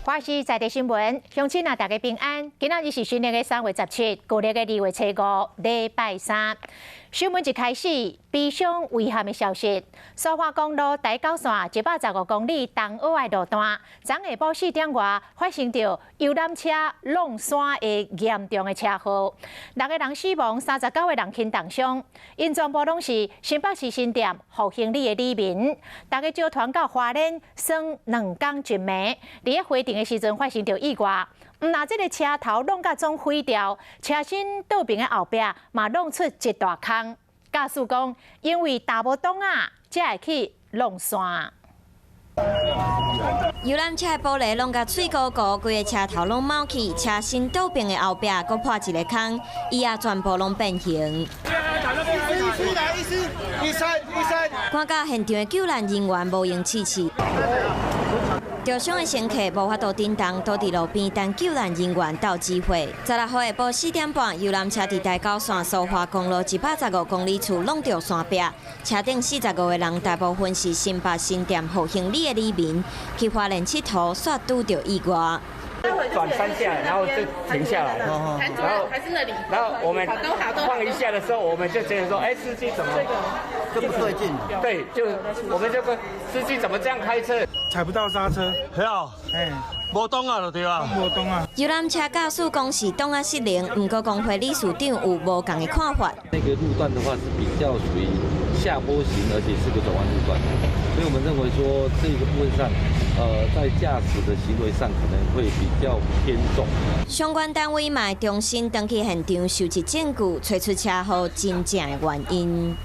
華視在地新聞，鄉親啊，大家平安。今仔日是新曆的3月17，舊曆的2月初5，禮拜三。新聞一開始，悲傷遺憾的消息。蘇花公路台九線115公里東澳的路段，昨下晡4點外發生著遊覽車挵山的嚴重的車禍，六個人死亡，39個人輕重傷。𪜶全部攏是新北市新店復興里的里民，大家組團到花蓮耍2工一暝，佇咧回程的時陣發生著意外。毋但這個車頭挵甲總毀掉，車身倒爿的後壁嘛挵出一大空。駕駛講，因為踏無擋仔，才會去挵山。遊覽車的玻璃挵甲碎糊糊，規个車頭攏冒去，車身倒爿的後壁閣破一个空，椅仔全部攏變形。趕到現場的救難人員無閒試試。受傷的乘客無法度振動，倒佇路邊等救難人員到指揮。16號下晡4點半，遊覽車佇台九線蘇花公路115公里處挵著山壁，車頂45個人，大部分是新北新店復興里的里民，去花蓮𨑨迌，煞拄著意外。轉三下，然後就停下來，然後然後我們晃一下的時候，我們就覺得說，哎，司機怎麼這不對勁？對，就我們就問司機怎麼這樣開車？踩不到剎車，係啊，哎，無擋仔就對啊，無擋仔。遊覽車駕駛講是擋仔失靈，毋過工會理事長有無仝的看法。那個路段的話是比較屬於下坡型，而且是個轉彎路段，所以我們認為說這個部分上，在駕駛的行為上可能會比較偏重。相關單位嘛會重新轉去現場收集證據，揣出車禍真正的原因。